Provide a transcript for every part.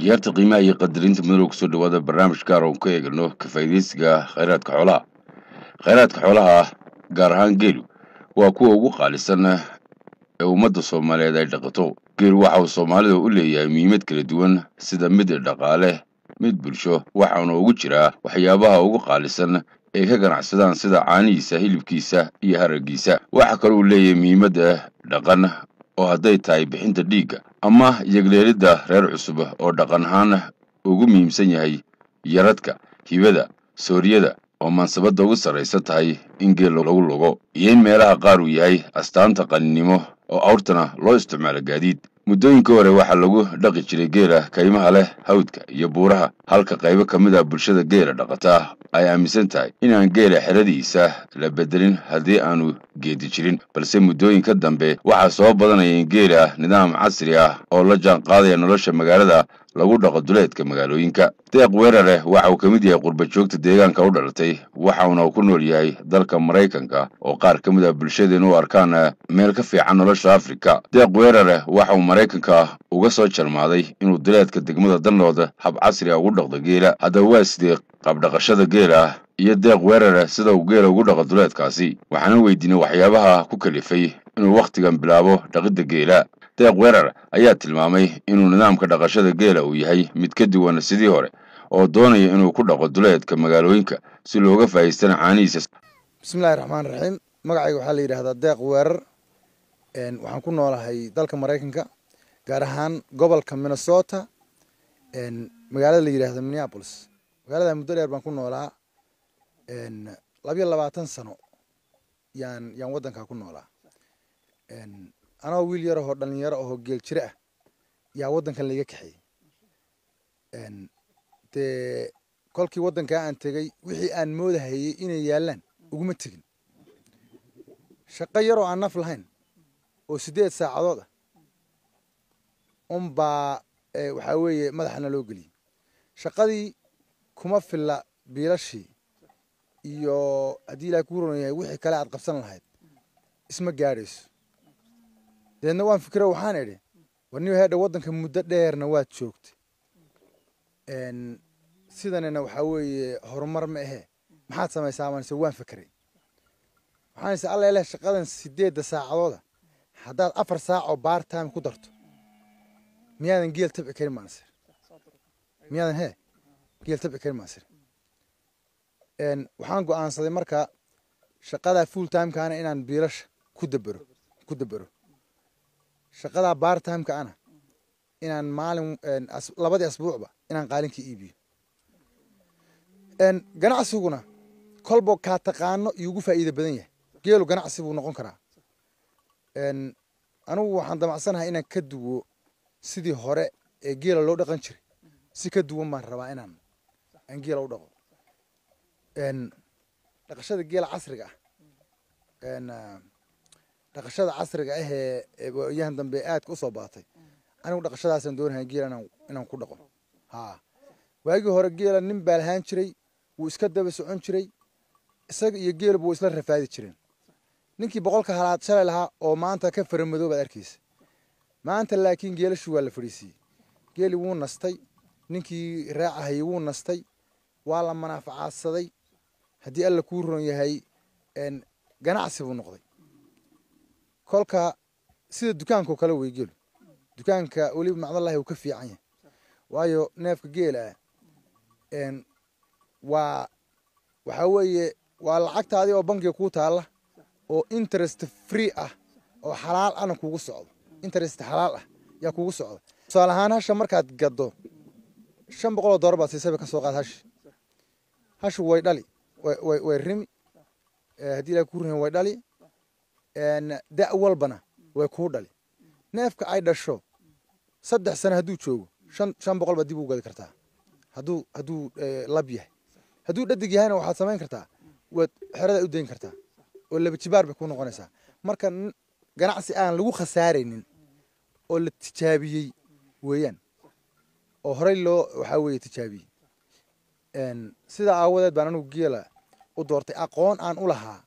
Akhyaarta qiimaha iyo qadarinta mudane, kusoo dhawaada barnaamij gaar oon ku eegno ka faa'iidaysiga khayraadka xoolaha. Khayraadka xoolaha, gaar ahaan geelu, waa kuwa ugu qaalisan ee ummadda Soomaaliyeed ay dhaqato. Geelu waxa uu Soomaalida u leeyahay muhiimad kala duwan, sida mid dhaqaale, mid bulsho, waxaana ugu jiraa waxyaabaha ugu qaalisan ee ka ganacsadaan, sida caanihiisa, hilibkiisa iyo haraggiisa. Waxa kale uu leeyahay muhiimadda dhaqan, oo hadday tahay bixinta dhiigga ama yegleelidda reer cusub, oo dhaqan ahaan ugu muhiimsan yahay yaradka, hibada, sooriyada, oo mansabadda ugu sarraysa tahay in geel lagu lugo, iyo in meelaha qaar uu yahay astaanta qaninimo, oo awrtana loo isticmaalo gaadiid. Muddooyinka hore waxaa lagu dhaqi jiray geela kaymaha leh, hawdka iyo buuraha, halka qaybo ka mid ah bulshada geela dhaqataa ay aaminsan tahay inaan geela xeradiisa la bedelin haddii aanu geedi jirin. Balse muddooyinka dambe waxaa soo badanaya in geela nidaam casri ah oo la jaan qaadaya nolosha magaalada lagu dhaqo duleedka magaalooyinka. Deeq Weerare waxa uu ka mid yahay qurba joogta deegaanka u dhalatay, waxauna ku nool yahay dalka Maraykanka, oo qaar ka mid ah bulshadeenu u arkaan meel ka fiican nolosha Afrika. Deeq Weerare waxa uu Maraykanka uga soo jarmaaday inuu duleedka degmada Danlooda hab casri ah ugu dhaqdo geela. Haddaba waa sidee qabdhaqashada geela iyo Deeq Weerare sida uu geela ugu dhaqo duleedkaasi? Waxaana weydiinay waxyaabaha ku kalifay inuu wakhtigan bilaabo dhaqidda geela. Deeq Weerar ayaa tilmaamay inuu nidaamka dhaqashada geela uu yahay mid ka duwan sidii hore, oo doonaya inuu ku dhaqo duleedka magaalooyinka si looga faa'iidaystana caanihiisa. Bismillahi raxmaan raxiim. Magacayga waxaa la yidhaahdaa Deeq Weerar. Waxaan ku noolahay dalka Maraykanka, gaar ahaan gobolka Minnesota, magaalada la yidhaahdo Minneapolis. Magaalada muddo dheer baan ku noolaa, 22 sano yaan waddankaa ku noolaa. Anoo wiil yar ahoo dhalinyaro ahoo geel jire ah yaa waddankan laiga kaxeeyey. Dee kolkii waddankaa aan tegey, wixii aan moodahayey inay yaallaan uguma tegin. Shaqo yaroo aan naf lahayn oo 8 saacadood ah unbaa waxaa weeye madaxana loo geliyey. Shaqadii kuma filla biilashii iyo haddii Ilahay kuu ron yahay wixii kale aad qabsan lahayd isma gaadhayso. Dabeedna waan fikiro, waxaan idhi, war niyo heedha, waddanka muddo dheerna waad joogtay, sidanina waxaa weeye horumar ma ahe, maxaad samaysaa? Baan ise waan fikiray. Waxaan ise, alla ileh, shaqadan 8-da saacadooda haddaad 4 saac oo part time ku darto, miyaadan geel tabci karin? Baan isir, miyaadan hee geel tabci karin? Baan isir. Waxaan go'aansaday marka shaqadaa full timekaana inaan biilasha ku dabero, shaqadaa part timeka ana inaan maalin labadii asbuucba inaan qaalinkii iibiyo. Ganacsiguna kolba kaa taqaano iugu faa'iida badan yahay. Geelu ganacsi buu noqon karaa. Anigu waxaan damacsanahay inaan ka duwo sidii hore ee geela loo dhaqan jiray. Si ka duwan baan rabaa inaan aan geela u dhaqo. Dhaqashada geela casriga ah, dhaqashada casriga ah ee waayahan dambe aadka usoo baatay, anigu dhaqashadaasaan doonahay geela inaan ku dhaqo. Ha, waagii hore geela nin baa lahaan jiray, wuu iska daba socon jiray, isaga iyo geelba way isla rafaadi jireen. Ninkii 100-ka halaad shalay lahaa oo maanta ka faramadoo baad arkaysa maanta. Laakiin geelashii waa la fadhiisiiyey, geeli wuu nastay, ninkii raacahayey wuu nastay, waa la manaafacaadsaday. Haddii Alla kuu ron yahay, ganacsi buu noqday. Kolka sida dukaanka oo kale wey geelu. Dukaanka weliba macdallahi uu ka fiican yahay, waayo neefka geela ah waa waxaa weeye waa lacagtaadii oo bankiga kuu taalla oo interest free ah oo xalaal ahna kugu socdo. Interest xalaal ah yaa kugu socda. Tusaale ahaan, hasha markaad gaddo $500 baad siisay bay ka soo qaad. Hashi way dhali, way rimi, haddii Ilahay kuu ruhin way dhali, da' walbana way kuu dhali. Neefka ay dhasho 3 sano hadduu joogo, 500 baad dib ugu gadi kartaa hadduu lab yahay. Hadduu dhadig yahayna waxaad samayn kartaa, waad xerada u dayn kartaa oo laba jibaar bay kuu noqonaysaa. Marka ganacsi aan lagu khasaaraynin oo la tijaabiyey weeyaan, oo horey loo waxaa weeye tijaabiyey. Sidaa aawadeed baan anigu geela u doortay. Aqoon aan u lahaa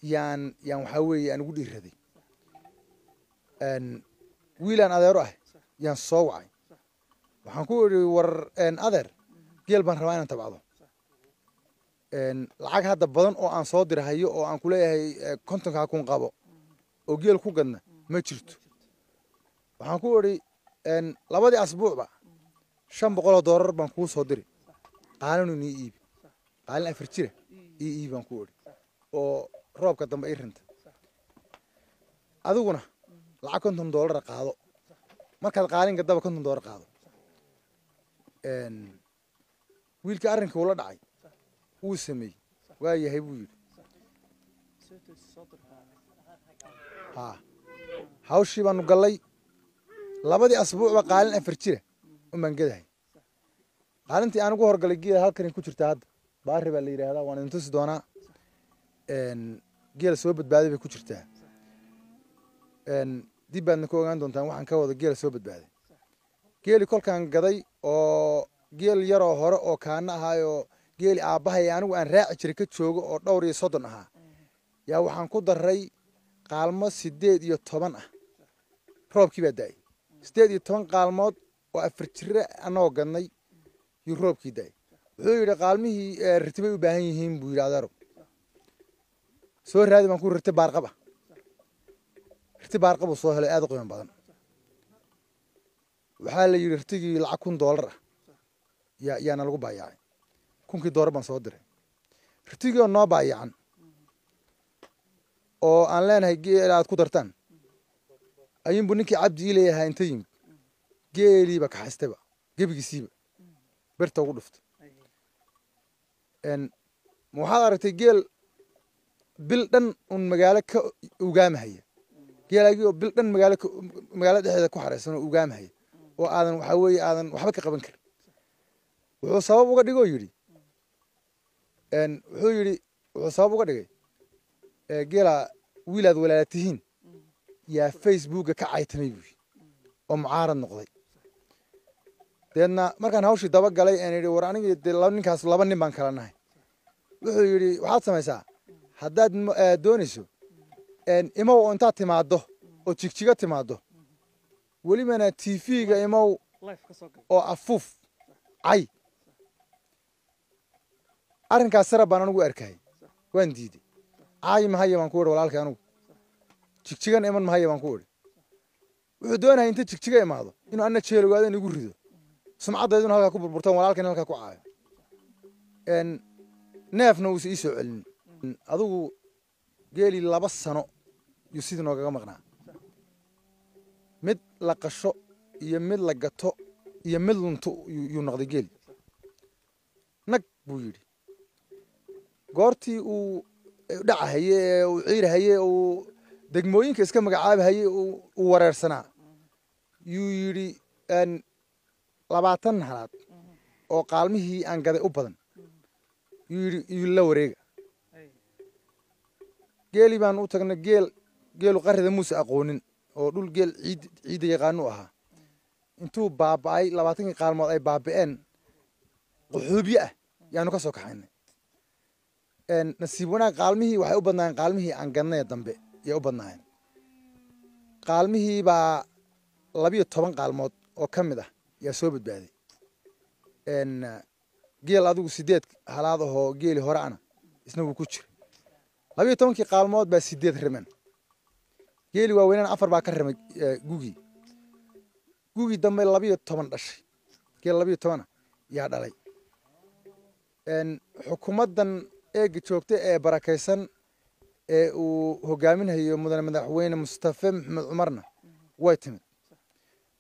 yaan waxaa weeye aan ugu dhiiraday. Wiilaan adeero ah yaan soo wacay. Waxaan ku idhi, war adeer, geel baan rabaa inaan tabcdo. Lacag hadda badan oo aan soo dirahayo oo aan kuleeyahay 50,000 qabo oo geel ku gadna ma jirto. Waxaan ku idhi, labadii asbuucba $500 baan kuu soo diri, qaalinu nii iibi, qaalin 4 jira ii iibi baan ku idhi, oo roobka dambe ii rinta. Adiguna lacag $50 qaado, markaad qaalin gadaba $50 qaado. Wiilkii arrinka ula dhacay wuu sameeyey, waa yahay buu yidhi. Ha, hawshii baanu gallay. Labadii asbuucba qaalin 4 jira unbaan gadahay. Qaalintii aan ugu horgalay geela halkani ku jirtaa hadda, Baari baa la yidhaahdaa, waan idin tusi doonaa. Geela soo badbaaday bay ku jirtaa, dib baadna ku ogaan doontaan waxaan ka wada geela soo badbaaday. Geeli kolkaan gaday oo geel yaroo hore oo kaana ahaayoo geeli aabbahay anigu aan raaci jiray ka joogo oo dhowr iyo soddon ahaa, yaa waxaan ku daray qaalmo 18 ah. Roobkii baa da'ay. 18 qaalmood oo 4 jire annagoo gadnay yuu roobkii da'ay. Wuxuu yidhi, qaalmihii riti bay u baahan yihiin buu yidhi. Adeero, soo raadi baan ku riti baarqab ah. Riti baarqab uu soo helay aad u qiimo badan. Waxaa la yidhi ritigii lacag $1000 ah yaana lagu baayacay. $1000 baan soo diray. Ritigii oo noo baayacan oo aan leenahay geel aad ku dartaan ayuunbu ninkii Cabdi ii leeyahay inta yimid geeliiba kaxaystayba, gebigiisiiba birta ugu dhuftay. Ma waxaad aragtay geel bil dhan un magaalo ka ugaamahaya? Geelaagii oo bil dhan magaalo magaalada dhexdeeda ku xareysan oo ugaamahaya oo aadan, waxaa weeye, aadan waxba ka qaban karin. Wuxuu sabab uga dhigoo yidhi, wuxuu yidhi, wuxuu sabab uga dhigay geela wiilaad walaala tihiin yaa Facebooka ka caytamay buu yidhi oo mucaarad noqday. Deedna markaan hawshii daba galay aan idhi, war aniga dee ninkaas laba nin baan kala nahay. Wuxuu yidhi, waxaad samaysaa haddaad doonayso imow oo intaad timaaddo oo Jigjiga timaaddo, welibana TV-ga imow oo afuuf cay. Arrinkaas sarab baan anigu arkayay, waan diiday. Caayi mahaya baan ku idhi walaalkay, anigu Jigjigan iman mahaya baan ku idhi. Wuxuu doonaya inta Jigjiga imaado inuu anna jeelogaado in igu rido, sumcaddayduna halkaa ku burburtaan, walaalkayna halkaa ku caayo, neefna uusa ii soo celinin. Adigu geelii 2 sano yuu sidii noogaga maqnaa, mid la qasho iyo mid la gato iyo mid lunto yuu noqday. Geeli nag buu yidhi. Goortii uu dhacahaye ee uu ciirahaye, uu degmooyinka iska magacaabahaye, uu wareersanaa, yuu yidhi 20 halaad oo qaalmihii aan gaday u badan yuu yidhi yuu la wareega. Geelii baan u tagnay. Geel geelu qarrida muuse aqoonin oo dhul geel ciid ciidda yaqaanu ahaa. Intuu baaba'ay, 20kii qaalmood ay baaba'een, quxuubyo ah yaanu ka soo kaxaynay. Nasiib wanaag qaalmihii waxay u badnaayeen qaalmihii aan gadnay dambe yay u badnaayeen. Qaalmihii baa 12 qaalmood oo ka mid ah yaa soo badbaaday. Geel adigu 8 halaad ahoo geeli hore ana isna wuu ku jira. 12kii qaalmood baa 8 riman. Geeli waaweynana 4 baa ka rimay gugii. Gugii dambe 12 dhashay, geel 12 yaa dhalay. Xukuumaddan eega joogta ee barakaysan ee uu hogaaminayo mudane madaxweyne Mustafe Maxamed Cumarna way timid.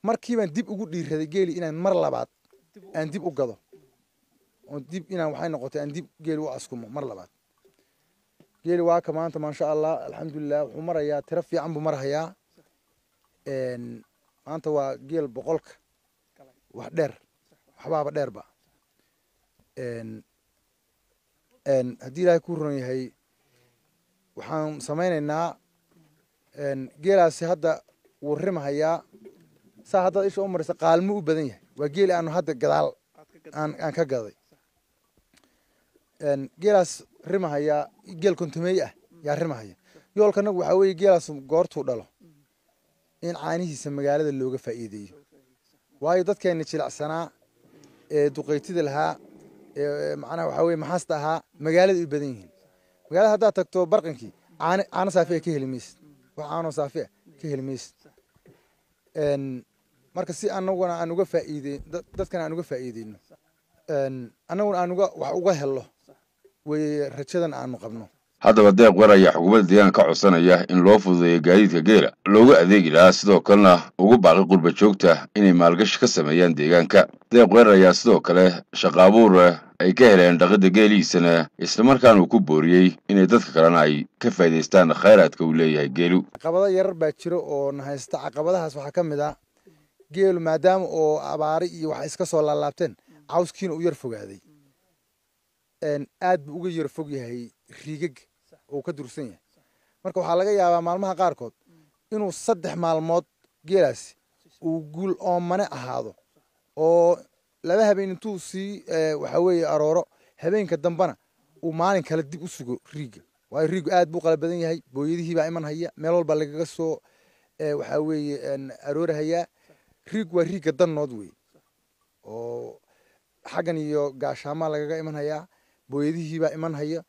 Markii baan dib ugu dhiiraday geeli inaan mar labaad aan dib u gado oo dib inaan, waxay noqotay aan dib geeli u askumo mar labaad. Geeli waa ka maanta, maasha Allah, alxamdulilah, wuxuu marayaa tiro fiican buu marahayaa. Maanta waa geel 100ka wax dheer, waxbaaba dheerba. Haddii Ilaahay ku ron yahay, waxaan samaynaynaa geelaasi hadda wuu rimahayaa. Saa haddaad isha u maraysa qaalmo u badan yahay, waa geeli aanu hadda gadaal aan ka gaday. Geelaas rimahayaa geel kontomeey ah yaa rimahaya. Yoolkanagu waxaa weeye geelaas goortuu dhalo in caanihiisa magaalada looga faa'iideeyo. Waayo dadkeenni jilicsanaa ee duqeytida lahaa ee macnaha waxaa weye maxaasta ahaa magaalada u badan yihiin. Magaalada haddaad tagto barqankii caano, caano saafi ah ka heli maysid, wax caano saafi ah ka heli maysid. Marka si annaguna aan uga faa'iidey, dadkana aan uga faa'iideyno, annaguna aan uga wax uga helo weye rajadan aanu qabno. Haddaba Deeq Weer ayaa xukuumadda deegaanka ka codsanaya in loo fududeeyo gaadiidka geela loogu adeegi lahaa, sidoo kalena ugu baaqi qurba joogta inay maalgashi ka sameeyaan deegaanka. Deeq Weer ayaa sidoo kale shaqa abuur ay ka heleen dhaqidda geelihiisana, islamarkaana uu ku booriyey inay dadka kalena ay ka faa'iidaystaan khayraadka uu leeyahay geelu. Caqabado yarar baa jiro oo na haysta. Caqabadahaas waxaa ka mid ah geelu maadaama oo abaari iyo wax iska soo laalaabteen, cawskiina uu yar fogaaday, aad buu uga yar fog yahay riigag uu ka dursan yahay. Marka waxaa laga yaabaa maalmaha qaarkood inuu 3 maalmood geelaasi uu guul oomane ahaado, oo 2 habeen intuu sii waxaa weeye arooro, habeenka dambena uu maalin kale dib u sugo riigga. Waayo riiggu aad buu qala badan yahay, booyadihii baa iman haya, meel walba lagaga soo waxaa weeye aroorahayaa. Riiggu waa riigga dannood wey, oo xaggan iyo gaashaamaa lagaga iman hayaa, booyadihii baa iman haya,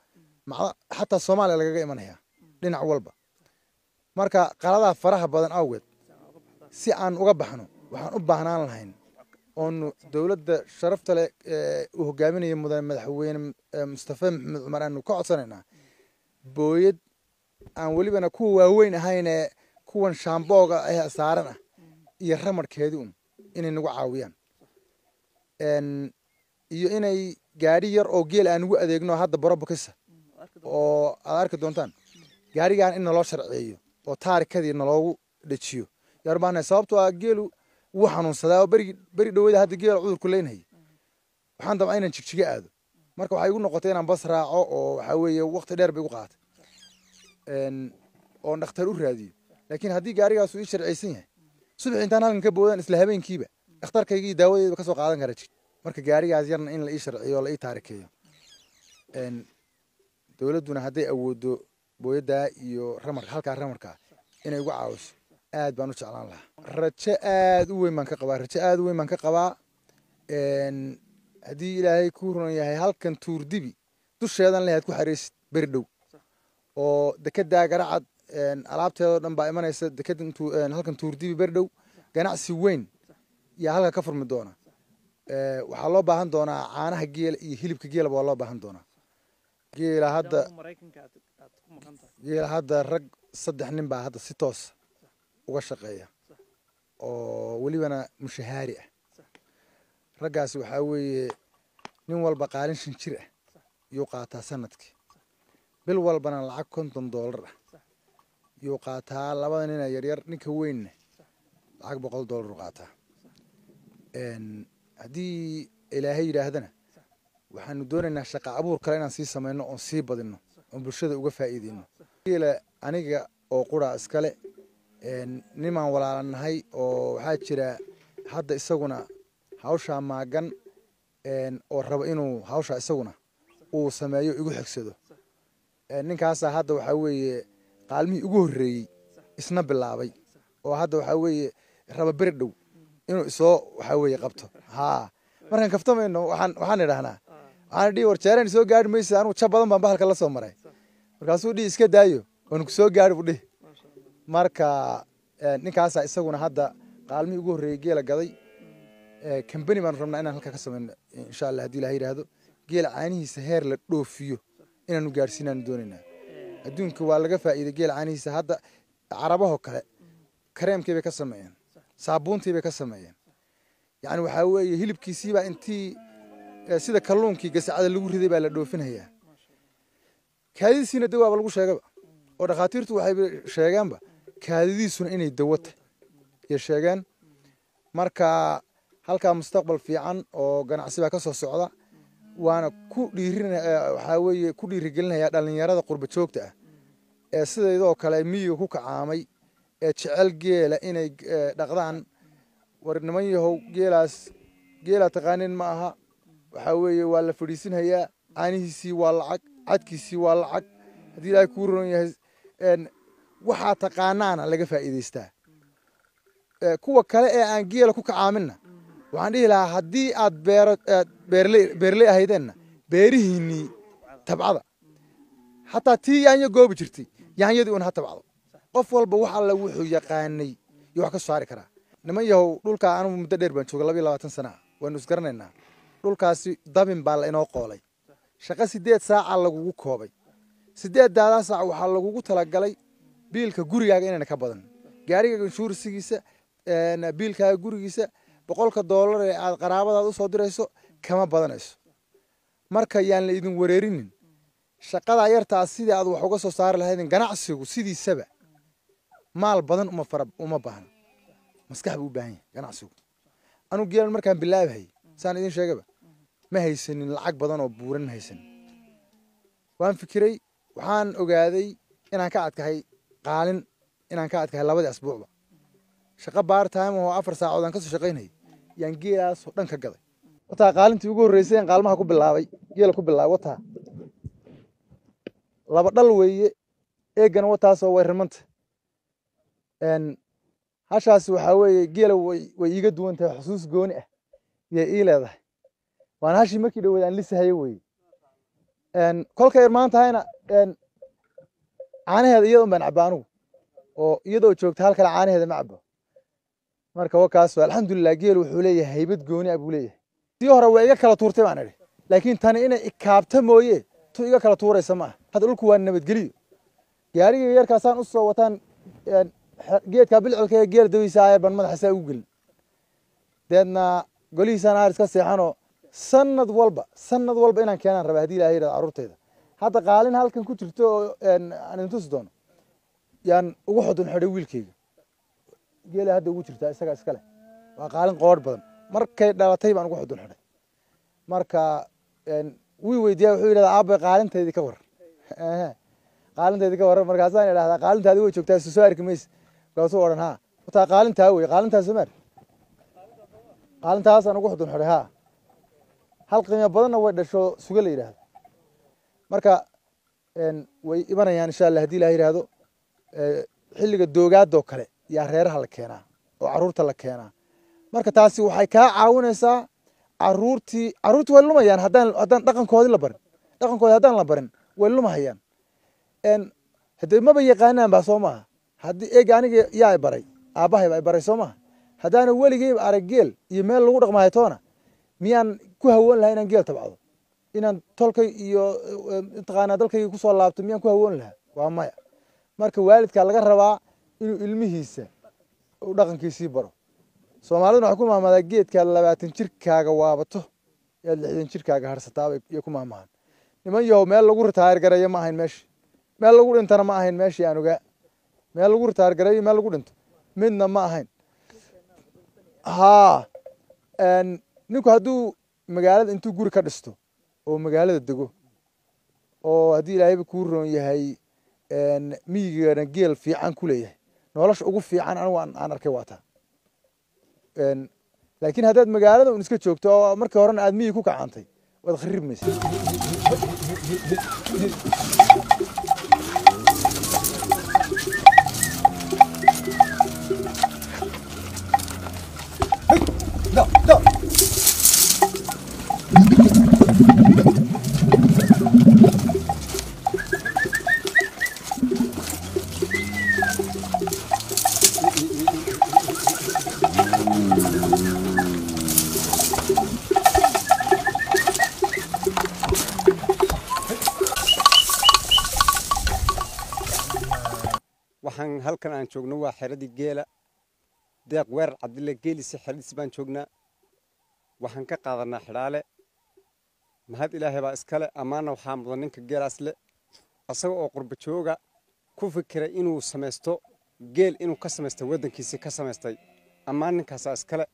xataa Soomaaliya lagaga iman hayaa dhinac walba. Marka qaladaha faraha badan awgeed si aan uga baxno waxaan u baahnaan lahayn oonu dowladda sharafta leh uu hogaaminaya mudane madaxweyne Mustafa Maxamed Cumar aanu ka codsanaynaa booyad aan welibana kuwa waaweyn ahaynee kuwan shaambooga ee saaran ah iyo ramarkeedii un inay nagu caawiyaan, iyo inay gaadhi yar oo geel aan ugu adeegno hadda borobokisa oo aad arki doontaan gaadhigaan in naloo sharceeyo oo taarikadii naloogu dhejiyo yar baanahay. Sababtoo ah geelu wuu xanuunsadaa oo berigi beri dhaweyda hadda geela cudurku leynhayay, waxaan dabcaa inaan Jigjiga aado. Marka waxay igu noqotay inaan bas raaco oo waxaa weeye waqti dheer bay igu qaadatay oon dhakhtar u raadiyo. Laakiin haddii gaarigaasu ii sharciyeysan yahay, subax intaan halkan ka boodaan isla habeenkiiba dhakhtarkayga iyo daawadeedaba ka soo qaadan kara jir. Marka gaarigaas yarna in la ii sharciyo oo la ii taarikeeyo, dowladduna hadday awoodo booyaddaa iyo ramarka, halkaa ramarkaa inay igu caawiso, aad baan u jeclaan lahaa. Rajo aad u weyn baan ka qabaa, rajo aad u weyn baan ka qabaa. Haddii Ilaahay ku runan yahay, halkan Tuurdibi dusheedan lehaad ku xareysid beri dhow oo dekedaa Garacad alaabteedoo dhan baa imanaysa dekeda intuu halkan Tuurdibi beri dhow ganacsi weyn yaa halka ka furmi doona. Waxaa loo baahan doonaa caanaha geela iyo hilibka geelaba waa loo baahan doonaa. Geela hadda, geela hadda rag 3 nin baa hadda si toos uga shaqeeya oo welibana mushahaari ah. Raggaasi waxaa weeye nin walba qaalin 5 jir ah yuu qaataa sanadkii, bil walbana lacag $50 ah yuu qaataa. Labada nina yaryar, ninka weynna lacag $100 u qaataa. Haddii Ilaahay yidhaahdana waxaanu doonaynaa shaqa abuur kale inaan sii samayno oon sii badino oon bulshada uga faa'iideyno. Geela aniga oo qura iskale, nimaan walaalanahay oo waxaa jira hadda isaguna hawshaa maagan oo raba inuu hawshaa isaguna uu sameeyo igu xigsado. Ninkaasaa hadda waxaa weeye qaalmihii ugu horreeyey isna bilaabay oo hadda waxaa weeye raba beri dhow inuu isoo waxaa weeye qabto. Haa, markaan kaftamayno waxaan idhahnaa, waxaan dhihi war jeereen soo gaari maysa, anigu jab badan baan bahalka la soo maray. Markaasuu dhihi iska daayo, waan ku soo gaari buu dhihi. Marka ninkaasaa isaguna hadda qaalmihii ugu horreeyey geela gaday. Kambani baanu rabnaa inaan halka ka samayno insha Allah haddii Ilahay yidhaahdo, geela caanihiisa heer la dhoofiyo inaanu gaadhsiinaanu doonaynaa. Adduunka waa laga faa'iiday geela caanihiisa. Hadda carabahoo kale kareemkii bay ka sameeyeen, saabuuntii bay ka sameeyeen, yacni waxaa weeye hilibkiisiibaa intii sida kalluunkii gasacada lagu riday baa la dhoofinhayaa. Kaadidiisiina dawaaba lagu sheegaba oo dhakhaatiirtu waxay sheegeenba kaadidiisuna inay dawo tahay iyo sheegeen. Marka halkaa mustaqbal fiican oo ganacsi baa ka soo socda, waana ku dhiirin waxaa weeye ku dhiirigelinaya dhalinyarada qurba joogta ah ee sidaydoo kale miyiga ku kacaamay ee jecel geela inay dhaqdaan. War niman yahow, geelaas geelaa taqaanin ma aha, waxaa weeye waa la fadhiisinhayaa, caanihiisii waa lacag, cadkiisii waa lacag. Haddii Ilaahay kuu ron yahay, waxaa taqaanaana laga faa'iidaystaa. Kuwa kale ee aan geela ku kacaaminna Waxaan dhihi lahaa haddii aad beero beerley beerley ahaydeenna, beerihiinnii tabcada, xataa tii yaanyo goobi jirtay yaanyadii un ha tabcdo. Qof walba wax alla wuxuu yaqaanay iyo wax ka soo saari karaa. Niman yahow, dhulkaa anugu muddo dheer baan jooga, 22 sana ah, waanu isgaranaynaa. Dhulkaasi dabin baa la inoo qoolay, shaqo 8 saaca lagugu koobay. 8-daadaa saac waxaa lagugu talagalay biilka gurigaaga inayna ka badan, gaarigaaga insurance-giisa, biilkaaga gurigiisa, $100 ee aad qaraabadaad usoo dirayso kama badanayso. Marka yaan la idin wareerinin shaqadaa yartaa sidii aad wax uga soo saari lahaydin. Ganacsigu sidiisaba maal badan uma fara uma baahna, maskax buu u baahan yahay ganacsigu. Anugu geelan markaan bilaabhay, saan idin sheegaba, ma haysanin lacag badan oo buuran, ma haysanin. Waan fikiray, waxaan ogaaday inaan ka adkahay qaalin, inaan ka adkahay labadii asbuucba. Shaqo part time oo 4 saacood aan kasoo shaqaynayay yaan geelaasoo dhan ka gaday. Wataa qaalintii ugu horreysay aan qaalmaha ku bilaabay, geela ku bilaabay. Wataa laba dhal weeye, eegana wataasoo way rimanta. Hashaasi waxaa weeye geela way iiga duwan tahay, xusuus gooni ah yay ii leedahay. Waana hashii markii dhaweyd aan lisahayo weeye. Kolkay irmaan tahayna caanaheeda iyada un baan cabba anugu, oo iyadoo joogta hal kale caanaheeda ma cabbo. Marka wakaas, alxamdulilah, geel wuxuu leeyahay haybad gooni ah buu leeyahay. Tii hore waa iga kala tuurtay baan idhi, laakiin tani inay ikaabta mooye tu iga kala tuuraysa ma aha. Hadda dhulku waa nabadgeliyo. Gaariga yarkaasaan usoo wataan geedkaa bilcolka ee geela dawiisa ayar baan madaxa saa ugu gelin, deedna golihiisaan aar iska seexanoo. Sanad walba, sanad walba inaan keenaan rabaa haddii Ilahay yidhahdo carruurtayda. Hadda qaalin halkan ku jirto oo aan idin tusi doono yaan ugu xudun xidhay wiilkayga. Geela hadda ugu jirtaa, isagaa iskale. Waa qaalin qoodh badan, markay dhalatay baan ugu xudun xidhay. Marka wii weydiiyaa, wuxuu yidhahdaa, "Aabay, qaalintaydii ka war, qaalintaydii ka war." Markaasaan idhahdaa, "Qaalintaadi way joogtaa, soo arki mayse." Markaasuu odhan, "Ha, wataa qaalintaa wey, qaalintaa soo maar, qaalintaasaan ugu xudun xidhay." Ha, hal qiimo badanna way dhasho, suga la yidhaahdo. Marka way imanayaan insha Allah haddii Ilaha yidhaahdo. Xilliga doogaadoo kale yaa reeraha la keenaa oo carruurta la keenaa. Marka taasi waxay kaa caawinaysaa caruurtii. Carruurtii way lumayaan haddaan dhaqankoodii la barin. Dhaqankoodii haddaan la barin way lumahayaan. Haddee maba yaqaanaan ba, soo maaha? Haddii eeg aniga yaa baray, aabbahay baa baray, soo maaha? Haddaana weligeyba arag geel iyo meel lagu dhaqmahayo toona, miyaan ku hawoon lahaa inaan geel tabcdo, inaan tolkay iyo mataqaanaa dalkayga kusoo laabto? Miyaan ku hawoon lahaa? Waa maya. Marka waalidka laga rabaa inuu ilmihiisa uu dhaqankiisii baro. Soomaaliduna waxay ku mahmadaa, geedkaad 20 jirkaaga waabato yaad 60 jirkaaga harsataabay iyo ku mahmahan. Niman yahow, meel lagu retire gareeyo ma ahayn meeshi, meel lagu dhintana ma ahayn meeshii aan ogaa. Meel lagu retire gareeyo, meel lagu dhinto midna ma ahayn. Haa, ninku hadduu magaalada intuu guri ka dhisto oo magaalada dego, oo haddii Ilaahayba kuu roon yahay miyigana geel fiican ku leeyahay, nolosha ugu fiican anigu aan arkay waa taa. Laakiin haddaad magaalada un iska joogto oo markii horena aad miyi ku kacantay, waad kharibmaysa. Go, go. Waxaan halkan aan joogno waa xeradii geela Deeq Weerar Cabdille. Geelisi xeradiisi baan joognaa. Waxaan ka qaadanaa xidhaale. Mahad Ilaahay baa iskale, ammaanna waxaa mudan ninka geelaas le, asaga oo qurba jooga ku fikiray inuu samaysto geel, inuu ka samaystay waddankiisii ka samaystay. Ammaan ninkaasaa iskale.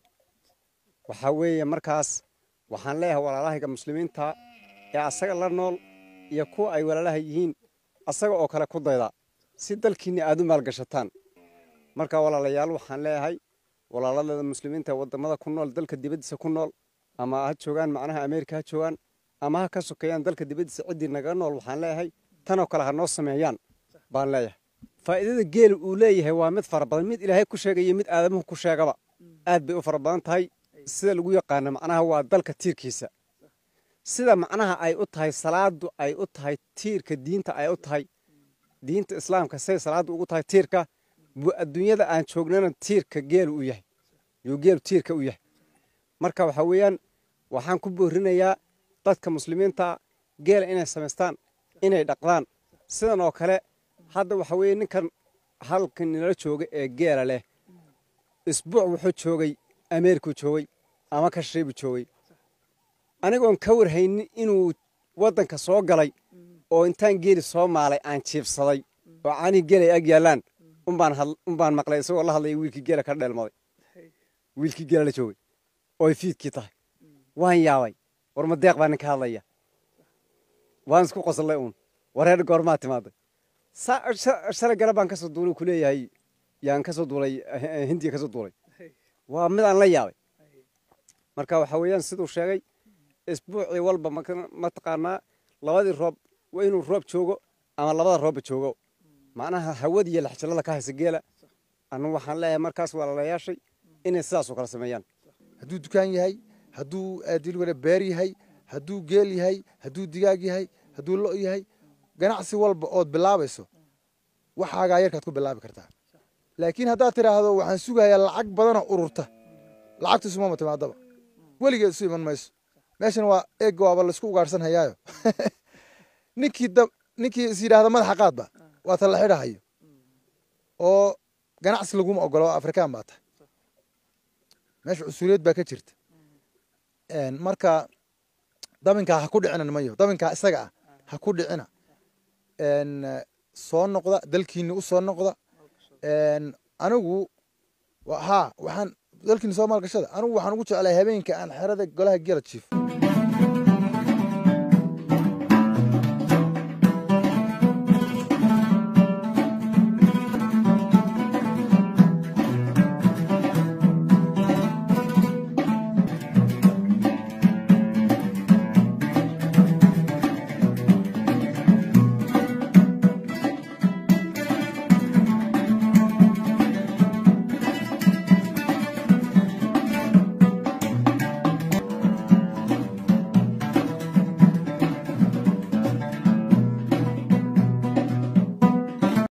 Waxaa weeye markaas waxaan leeyahay walaalahayga muslimiinta ee asaga la nool iyo kuwa ay walaalaha yihiin, asaga oo kale ku dayda si dalkiinni aad u maalgashataan. Marka walaalayaal, waxaan leeyahay walaaladada muslimiinta ee waddamada ku nool, dalka dibaddiisa ku nool, ama ha joogaan macnaha Ameerika ha joogaan ama ha ka sokeeyaan dalka dibaddiisa, ciddii naga nool waxaan leeyahay tanoo kale ha noo sameeyaan baan leeyahay. Faa'iidada geela uu leeyahay waa mid fara badan, mid Ilaahay ku sheegaya, mid aadamuhu ku sheegaba, aad bay u fara badan tahay. Sida lagu yaqaano macnaha waa dalka tiirkiisa. Sida macnaha ay u tahay salaadu, ay u tahay tiirka diinta, ay u tahay diinta islaamka, say salaadu ugu tahay tiirka buu adduunyada aan joognana tiirka geelu u yahay, yuu geelu tiirka u yahay. Marka waxa weeyaan waxaan ku boorinayaa dadka muslimiinta geela inay samaystaan, inay dhaqdaan sidan oo kale. Hadda waxa weeye ninkan halkan nala jooga ee geela leh isbuuc wuxuu joogay Ameerikuu joogay ama kashiibuu joogay, anigoon ka warhaynin inuu waddanka soo galay oo intaan geeli soo maalay aan jiibsaday oo caanihii geela ay ag yaallaan unbaan maqlay isagoo la hadlaya wiilkii geela ka dheelmaday, wiilkii geela la joogay oo ay fiidkii tahay. Waan yaabay, war ma Deeq baa ninka hadlaya? Waan isku qoslay uun. Wareer, goormaa timaaday? Shalay garab baan kasoo duulay, kuleeyahay yaan kasoo duulay Hindiya kasoo duulay. Waa mid aan la yaabay. Marka waxa weeyaan siduu sheegay, isbuucii walba mataqaanaa labadii roob waa inuu roob joogo ama labada roobba joogo, macnaha hawada iyo laxjalada ka haysa geela. Anu waxaan leeyahay markaas walaalayaashay inay sidaas oo kale sameeyaan. Hadduu dukaan yahay, hadduu dilwale beer yahay, hadduu geel yahay, hadduu digaag yahay, hadduu lo' yahay, ganacsi walba ood bilaabayso waxaagaa yarkaad ku bilaabi kartaa. Laakiin haddaad tidhaahdo waxaan sugayaa lacag badanoo ururta, lacagtu isumama timaadaba, weligeed isu iman mayso. Meeshan waa eeg, waaba laisku ugaadhsan hayaayo. Ninkii da ninkii is yidhaahda madaxa qaadba waa ta la xidhahayo oo ganacsi laguma ogolo. Afrikaan baa tahay, meesha cusuliyad baa ka jirta. Marka dabinkaa ha ku dhicina nimayo, dabinkaa isaga ah ha ku dhicina. Soo noqda, dalkiini u soo noqda. Anigu haa, waxaan dalkiini soo maalgashada. Anigu waxaan ugu jeclahay habeenka aan xerada golaha geela jiifo.